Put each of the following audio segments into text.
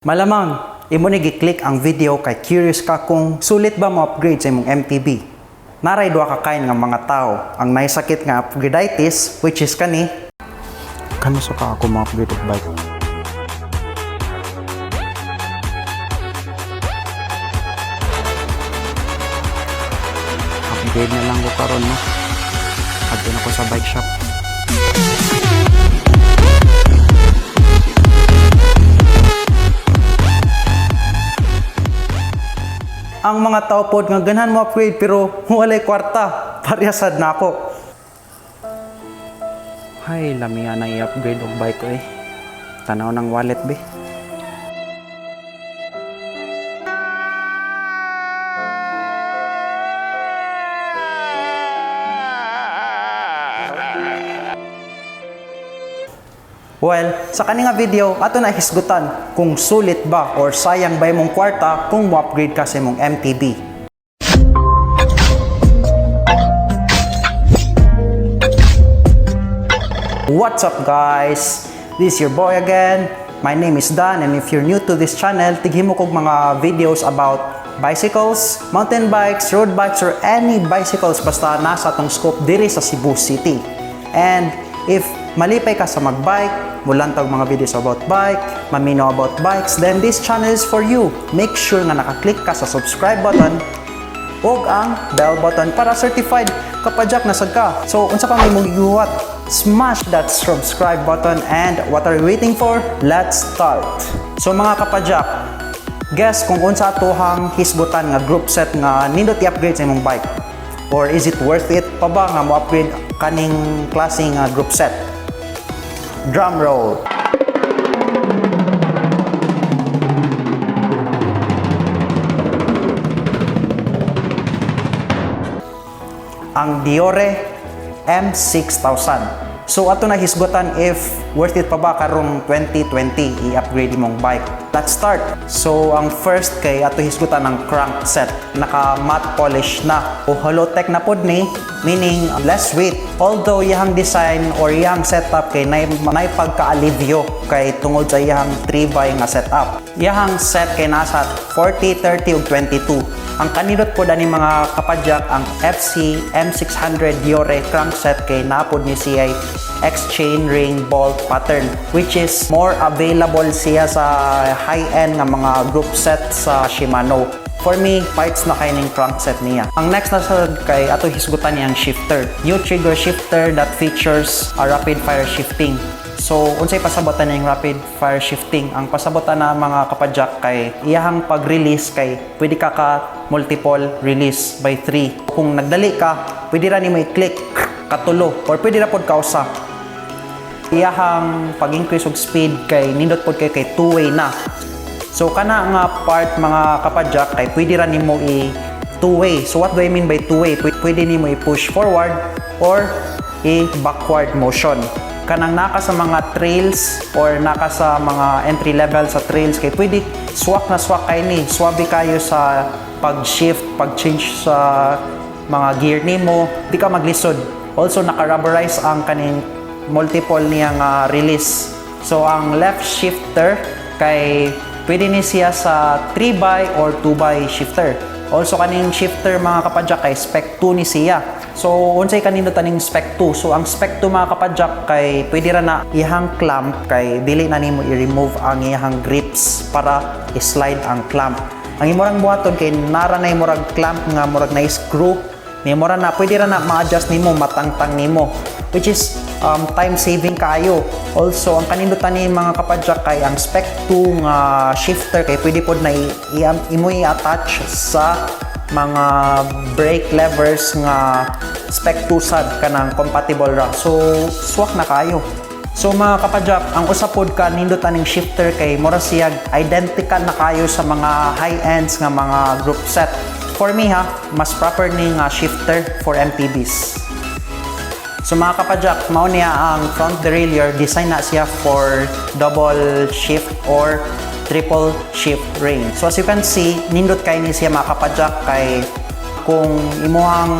Malamang, imo ni gi-click ang video kay curious ka kung sulit ba mo upgrade sa imong MTB. Naray duha ka kind nga mga tao, ang naysakit nga upgradeitis, which is kani. Kano sa ka ako mo-upgrade og bike? Upgrade na lang ko karon, no. Adto na ko sa bike shop. Ang mga tao pod nga ganahan mo upgrade pero walay kwarta, parehasad na ako. Hay, lamia na i-upgrade og bike ko eh. Tanaw ng wallet be. Well, sa kani nga video, ato na hisgutan kung sulit ba or sayang ba imong kwarta kung mo-upgrade ka sa imong MTB. What's up, guys? This is your boy again. My name is Dan, and if you're new to this channel, tighimo kog mga videos about bicycles, mountain bikes, road bikes, or any bicycles basta nasa atong scope diri sa Cebu City. And if malipay ka sa magbike, mulantag mga videos about bike, mamino about bikes, then this channel is for you. Make sure nga nakaklik ka sa subscribe button ug ang bell button para certified kapadyak na sad ka. So unsa pa may imong gihuwat? Smash that subscribe button, and what are you waiting for? Let's start. So mga kapadyak, guess kung unsa atohang hisgutan nga group set nga nindot i-upgrade sa imong bike. Or is it worth it pa ba nga mo-upgrade kaning klase nga group set? Drum roll. Ang Deore M6000. So ato na hisgutan if worth it pa ba karong 2020 i-upgrade imong bike. Let's start. So ang first kay ato hisgutan ang crank set. Naka matte polish na o hollow tech na pod ni, meaning less weight. Although iyang design or iyang setup kay nay pagka-alivyo kay tungod sa iyang 3x nga setup. Iyang set kay nasa 40, 30 ug 22. Ang kanindot po ani, mga kapadyak, ang FC M600 Deore crankset kay napod ni siya X chain ring bolt pattern, which is more available siya sa high-end nga mga group set sa Shimano. For me, fights na kay ning crankset niya. Ang next na sad kay ato hisgutan niyang shifter. New trigger shifter that features a rapid fire shifting. So, unsay pasabotan niyang rapid fire shifting? Ang pasabotan na, mga kapadyak, kay iyahang pag-release kay pwede ka ka multiple release by 3. Kung nagdali ka, pwede ra nimo i-click katulo or pwede ra pod kausa. Iyahang pag-increase og speed kay nindot pod kay two-way na. So kana nga part, mga kapadyak, kay pwede ra nimo i two-way. So what do I mean by two-way? Pwede nimo i-push forward or i-backward motion. Kanang naka sa mga trails or naka sa mga entry level sa trails kay pwede swak na swak kay ni. Swabe kayo sa pag-shift, pag-change sa mga gear nimo, di ka maglisod. Also naka-rubberize ang kaning multiple niya nga release. So ang left shifter kay pwede ni siya sa 3x or 2x shifter. Also kaning shifter, mga kapadyak, kay spec 2 ni siya. So unsay kanindot aning spec 2? So ang spec 2, mga kapadyak, kay pwede ra na iyang clamp kay dili na nimo i-remove ang iyang grips para i-slide ang clamp. Ang imong buhaton kay nara na murag clamp nga murag na screw nimo ra na pwede ra na ma-adjust nimo, matangtang nimo, which is time saving kayo. Also ang kanindutan ni, mga kapadyak, kay ang spec 2 nga shifter kay pwede pod na imo i-attach sa mga brake levers nga spec 2 sad, kanang compatible ra, so swak na kayo. So mga kapadyak, ang usa pod ka nindot aning shifter kay mura siya identical na kayo sa mga high-ends nga mga group set. For me ha, mas proper ni nga shifter for MTBs. So mga kapadyak, mao niya ang front derailleur, design na siya for double shift or triple shift range. So as you can see, nindot kay ni siya, mga kapadyak, kay kung imuhang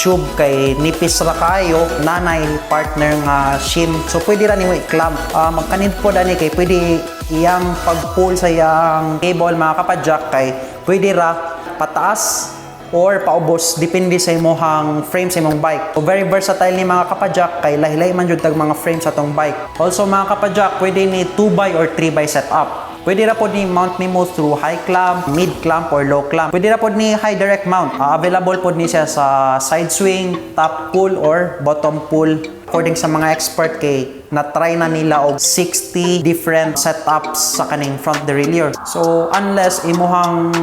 tube kay nipis ra kayo, nanay partner nga shim, so pwede ra nimo i-clamp. Magkanid po dani kay pwede Iyang pag-pull sa iyang cable, mga kapadyak, kay pwede ra pataas or paubos, depende sa imong frame sa imong bike. So, very versatile ni, mga kapadyak, kay lahi-lahi man jud tag mga frame sa atong bike. Also, mga kapadyak, pwede ni 2x or 3x setup. Pwede ra pod ni mount nimo through high clamp, mid clamp or low clamp. Pwede ra pod ni high direct mount. Available pod ni siya sa side swing, top pull or bottom pull. According sa mga expert, kay na-try na nila og 60 different setups sa kaning front derailleur. So unless imuhang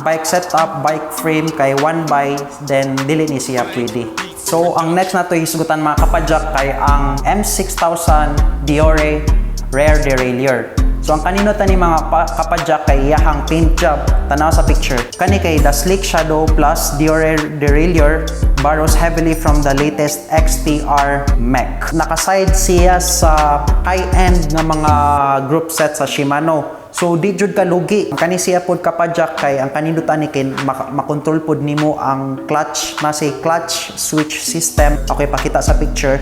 bike setup, bike frame kay 1 by, then dili ni siya pwede. So ang next nato hisgutan, mga kapadyak, kay ang M6000 Deore rear derailleur. So ang kanindot ni, mga kapadyak, kay iyahang paint job. Tanaw sa picture. Kani kay the Sleek Shadow Plus Deore derailleur borrows heavily from the latest XTR Mech. Nakaside siya sa high-end nga mga group set sa Shimano. So di jud ka lugi. Ang kani siya pod, kapadyak, kay ang kanindutan ni kay makontrol pod nimo ang clutch na si clutch switch system. Okay, pakita sa picture.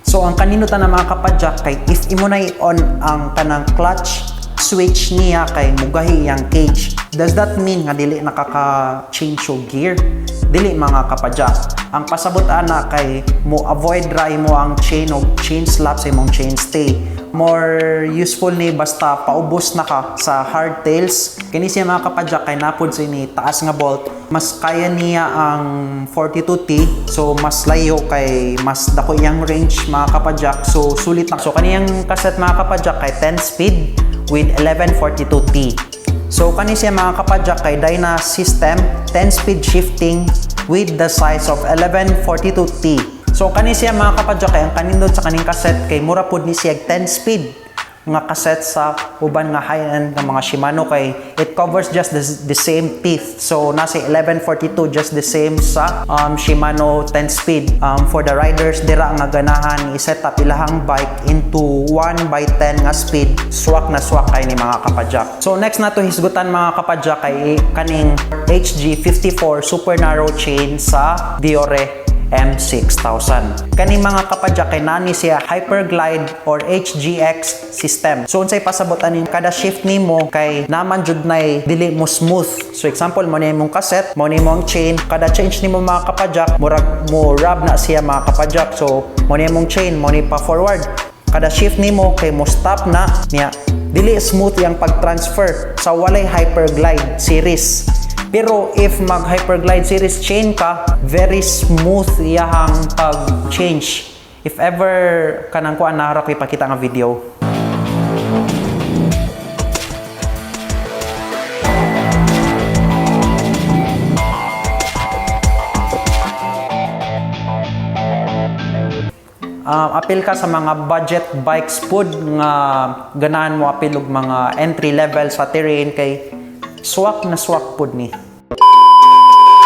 So ang kanindutan na, mga kapadyak, kay if imo na i-on ang kanang clutch switch niya kay mugahi iyang cage. Does that mean nga dili nakaka-change og gear? Dili, mga kapadyak. Ang pasabot ana kay mo avoid ra mo ang chain og chain slap sa imong chain stay. More useful ni basta paubos na ka sa hardtails. Kini siya, mga kapadyak, kay napod sa ini taas nga bolt. Mas kaya niya ang 42T, so mas layo kay mas dako iyang range, mga kapadyak. So sulit na. So kaniyang cassette, mga kapadyak, kay 10 speed with 1142T. So kani siya, mga kapadyak, kay Dyna system 10 speed shifting with the size of 1142T. So kani siya, mga kapadyak, kay ang kanindot sa kaning cassette kay mura pud ni siya 10 speed nga cassette sa uban nga high-end nga mga Shimano kay it covers just the same teeth. So nasa 1142, just the same sa Shimano 10 speed. For the riders dira nga ganahan i-set up ilahang bike into 1 by 10 nga speed, swak na swak kay ni, mga kapadyak. So next nato hisgutan, mga kapadyak, kay kaning HG54 super narrow chain sa Deore M6000. Kani, mga kapadyak, kay nani siya Hyperglide or HGX system. So unsay pasabot ani, kada shift nimo kay naman jud nay dili mo smooth. So example, mo ni imong cassette, mo ni imong chain, kada change nimo, mga kapadyak, murag mo rub na siya, mga kapadyak. So mo ni imong chain, mo ni pa forward. Kada shift nimo kay mo stop na niya. Dili smooth yang pag-transfer sa walay Hyperglide series. Pero if mag Hyperglide series chain ka, very smooth iyahang pag-change. If ever kanang kuan na ko ipakita nga video. Apil ka sa mga budget bikes pud nga ganahan mo apil og mga entry level sa terrain kay swak na swak pud ni.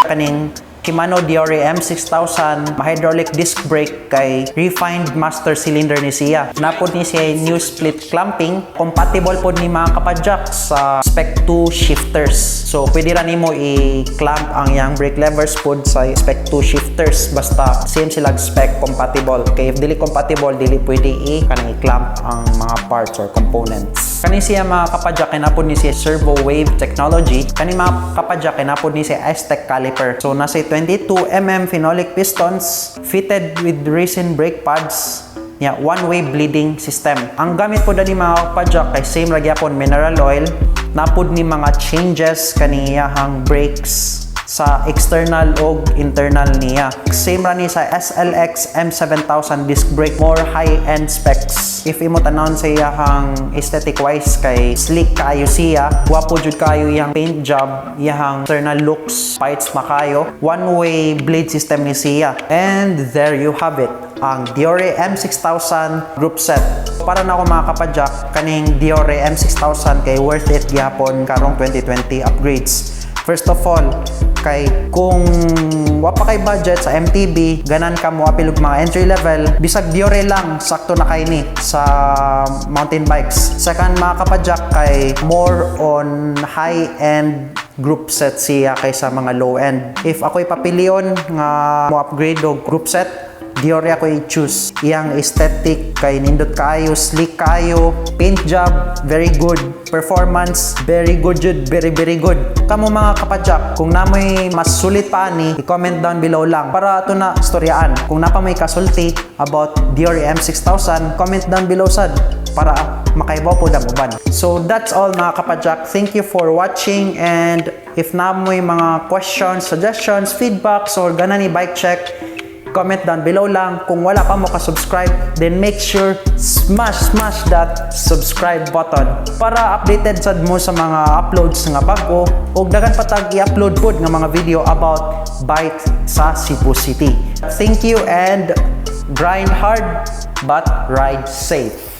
Kaning Shimano Deore M6000 hydraulic disc brake kay refined master cylinder ni siya. Napod ni siya new split clamping, compatible pod ni, mga kapadyak, sa Spec 2 shifters. So pwede ra nimo i-clamp ang iyang brake levers pod sa Spec 2 shifters basta same sila spec, compatible. Kay if dili compatible, dili pwede i kanang i-clamp ang mga parts or components. Kani siya, mga kapadyak, kay napod ni siya servo wave technology. Kani, mga kapadyak, kay napod ni siya S-Tech caliper. So nasa 22 mm phenolic pistons fitted with resin brake pads niya, one-way bleeding system. Ang gamit po dani, mga kapadyak, kay same ra gyapon mineral oil. Napod ni mga changes kaniyahang brakes sa external og internal niya. Same ra ni sa SLX M7000 disc brake, more high-end specs. If imo tanawon sa iyahang aesthetic wise kay sleek kaayo siya, gwapo jud kaayo iyang paint job, iyahang external looks, fights makayo. One-way blade system ni siya. And there you have it, ang Deore M6000 group set. Para na ako, mga kapadyak, kaning Deore M6000 kay worth it gihapon karong 2020 upgrades. First of all, kay kung wa pa kay budget sa MTB, ganan ka mo apil og mga entry level, bisag Deore lang, sakto na kay ni sa mountain bikes. Second, mga kapadyak, kay more on high-end group set siya kaysa mga low end. If ako'y papilion nga mo upgrade og group set, Deore ako i-choose. Iyang aesthetic kay nindot kaayo, sleek kaayo, paint job, very good. Performance, very good jud, very very good. Kamo, mga kapadyak, kung naa moy mas sulit pa ani, i-comment down below lang para ato na istoryaan. Kung naa pa moy kasulti about Deore M6000, comment down below sad para makaibaw pod ang uban. So that's all, mga kapadyak. Thank you for watching, and if naa moy mga questions, suggestions, feedbacks or ganahan i-bike check, comment down below lang. Kung wala pa mo ka-subscribe, then make sure smash smash that subscribe button para updated sad mo sa mga uploads nga bag-o ug daghan pa tag i-upload pod nga mga video about bike sa Cebu City. Thank you and grind hard but ride safe.